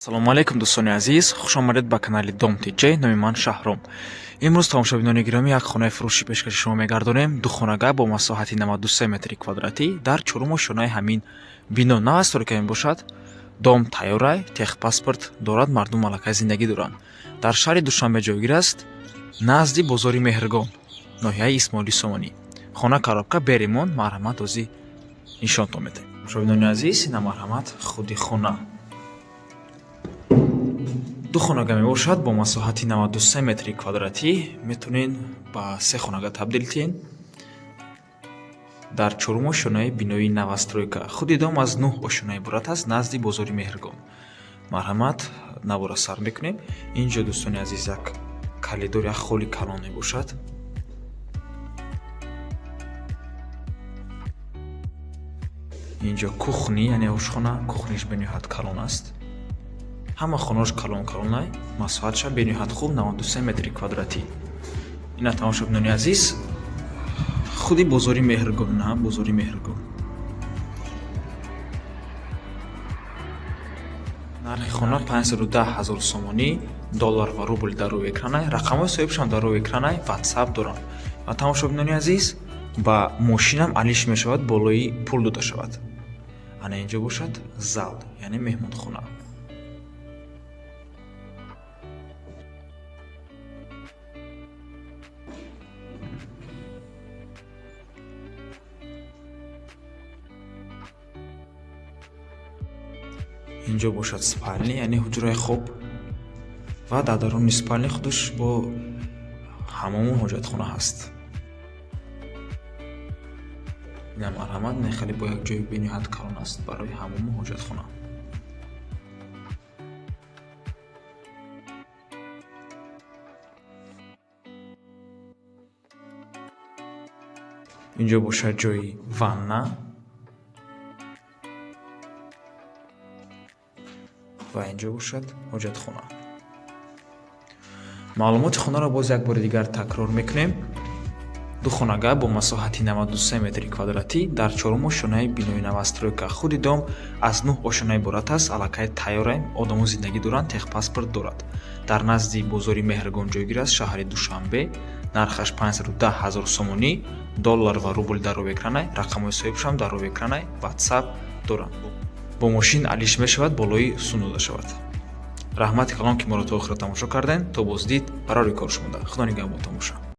Салому алайкум, дӯстони азиз, хушомадед ба канали Дом ТJ. Номи ман Шаҳром. Имрӯз, тамошобинони гиромӣ, як хонаи фурӯшӣ пешкаши шумо мегардонем. Духонага бо масоҳати 93 метри квадратӣ дар чорум ошёнаи ҳамин бино новостройка мебошад. Дом тайёрай, техпаспорт дорад, мардум аллакай зиндагӣ доранд. Дар шаҳри Душанбе ҷойгир аст, назди бозори Меҳргон, ноҳияи Исмоили Сомонӣ. Хона коробка, бе ремонт. Марҳамат, ҳозир нишонтон медиҳем. Тамошобинони азиз, ина, марҳамат, худи хона ду хонага мебошад бо масоҳати 93 метри квадратӣ. Метавонед ба се хонага табдил диҳед. Дар чорум ошёнаи бинои новостройка. Худи дом аз нӯҳ ошёна иборат аст, назди бозори Меҳргон. Марҳамат, навора сар мекунем. Инҷо, дӯстони азиз, як коридор, як холли калон мебошад. Инҷо кухня, яъне ошхона. Кухниш бениҳоят калон аст. Ҳама хонаош калон калонай, масоҳатшам бениҳоят хуб, 93 метри квадратӣ. Ина, тамошобинони азиз, худи бозори Меҳргон, на бозори Меҳргон. Нархи хона 510 ҳазор сомонӣ, доллар ва рубл дар рӯи экранай, рақамҳои соҳибшам дар рӯи экранай, Ватсап дорам. Ва, тамошобинони азиз, ба мошинам алиш мешавад, болои пул дода шавад. Ана инҷо бошад зал, яъне меҳмонхона. Инҷо бошад спальня, яъне ҳуҷраи хоб, ва дар даруни спальня худаш бо ҳамому ҳоҷатхона ҳаст. Ина, марҳамат, хеле бо як ҷои бениҳоят калон аст барои ҳамому ҳоҷатхона. Инҷо бошад ҷои ванна ва инҷо бошад ҳоҷатхона. Маълумоти хонаро боз як бори дигар такрор мекунем. Ду хонага бо масоҳати 93 метри квадратӣ дар чорум ошёнаи бинои новостройка. Худи дом аз нӯҳ ошёна иборат аст, аллакай тайёраем, одамо зиндагӣ доранд, техпаспорт дорад. Дар назди бозори Меҳргон ҷойгир аст, шаҳри Душанбе. Нархаш 510 ҳазор сомонӣ, доллар ва рубл дар рӯи экранай, рақамҳои соҳибшам дар рӯи экранай, Ватсап доранд. Бо мошин алиш мешавад, болои сум дода шавад. Раҳмати калон, ки моро то охира тамошо кардем. То боздид, барори кор шумода. Худо нигаҳбонтон бошад.